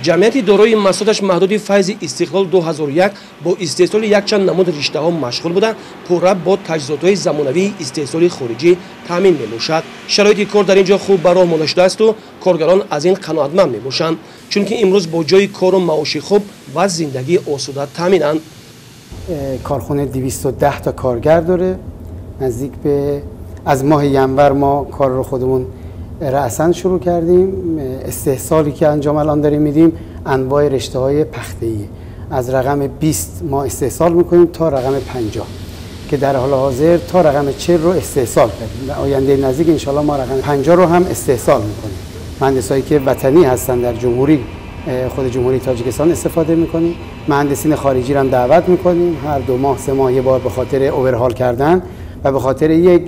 Ҷамъияти дорои масоҳаташ маҳдуди Файзи Истиқлол 2001 бо истеҳсоли якчанд намуд риштаҳо машғул буда, пурра бо таҷҳизотҳои замонавии истеҳсоли хориҷӣ таъмин мебошад. Шароити кор дар ин ҷо хуб ба роҳ монда шудаасту коргарон аз ин қаноатманд мебошанд, чунки имрӯз бо ҷойи кору маоши хуб ва зиндагии осуда таъминанд. Корхона 210 تا کارگر داره. نزدیک به از ماه ینور ما کار رو خودمون رأساً شروع کردیم. استحصالی که انجام الان داریم میدیم انواع رشته های پخته‌ای، از رقم 20 ما استحصال میکنیم تا رقم 50 که در حال حاضر تا رقم 40 رو استحصال کردیم. در آینده نزدیک انشالله ما رقم 50 رو هم استحصال میکنیم. مهندسایی که وطنی هستن در جمهوری خود جمهوری تاجیکستان استفاده میکنیم. مهندسین خارجی رو هم دعوت میکنیم هر 2 ماه 3 ماه یه بار به خاطر اوورهال کردن و به خاطر یک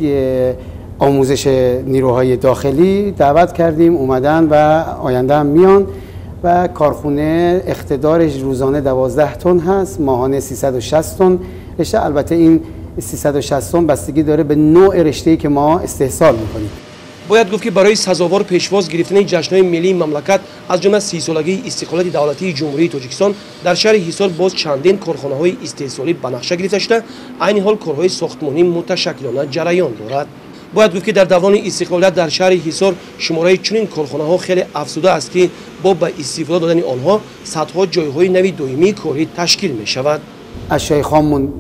آموزش نیروهای داخلی دعوت کردیم، اومدن و آینده هم میان. و کارخونه اقتدارش روزانه 12 تن هست، ماهانه 360 تن رشته. البته این 360 تن بستگی داره به نوع رشته‌ای که ما استحصال میکنیم. Бояд гуфт, ки барои сазовор пешвоз гирифтани ҷашнҳои миллии мамлакат, аз ҷумла 30-солагии истиқлолияти давлатии Ҷумҳурии Тоҷикистон, дар шаҳри Ҳисор боз чандин корхонаҳои истеҳсолӣ ба нақша гирифта шуда, айни ҳол корҳои сохтмонӣ муташаккилона ҷараён дорад. Бояд гуфт, ки дар даврони истиқлолият дар шаҳри Ҳисор шумораи чунин корхонаҳо хеле афзудааст, ки бо ба истифода додани онҳо садҳо ҷойҳои нави доимии корӣ ташкил мешавад. اشیای خاممون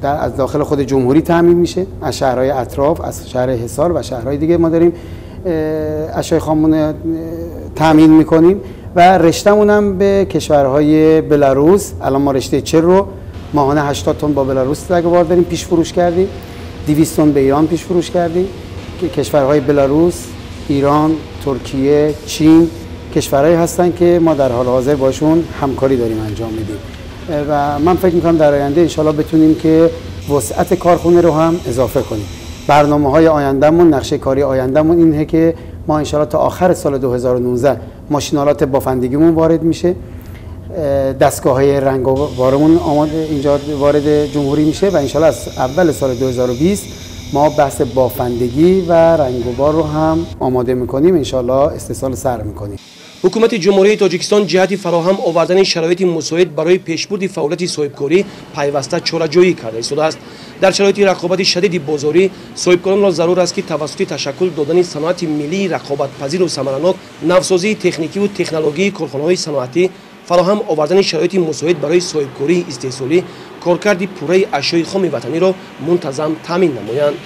از داخل خود جمهوری تامین میشه، از شهرهای اطراف، از شهر حصار و شهرهای دیگه ما داریم اشیای خاممون تامین میکنیم. و رشته‌مون هم به کشورهای بلاروس، الان ما رشته 40 رو ماهانه 80 تن با بلاروس رگبار داریم پیش فروش کردیم، 200 تن به ایران پیش فروش کردیم که کشورهای بلاروس، ایران، ترکیه، چین کشورهایی هستن که ما در حال حاضر باشون همکاری داریم انجام میدیم. و من فکر میکنم در آینده انشالله بتونیم که وسعت کارخونه رو هم اضافه کنیم. برنامه‌های آینده‌مون، نقشه کاری آینده‌مون اینه که ما انشالله تا آخر سال 2019 ماشین‌آلات بافندگیمون وارد میشه، دستگاه‌های رنگ و بارمون آماده اینجا وارد جمهوری میشه و انشالله از اول سال 2020 ما بحث بافندگی و رنگ و بار رو هم آماده میکنیم، انشالله استحصال سر میکنیم. Ҳукумати Ҷумҳурии Тоҷикистон ҷиҳати фароҳам овардани шароити мусоид барои пешбурди фаъолияти соҳибкорӣ пайваста чораҷӯӣ карда истодааст. Дар шароити рақобати шадиди бозорӣ соҳибкоронро зарур аст, ки тавассути ташаккул додани саноати миллии рақобатпазиру самаранок, навсозии техникиву технологии корхонаҳои саноатӣ, фароҳам овардани шароити мусоид барои соҳибкории истеҳсолӣ, коркарди пурраи ашёи хоми ватаниро мунтазам таъмин намоянд.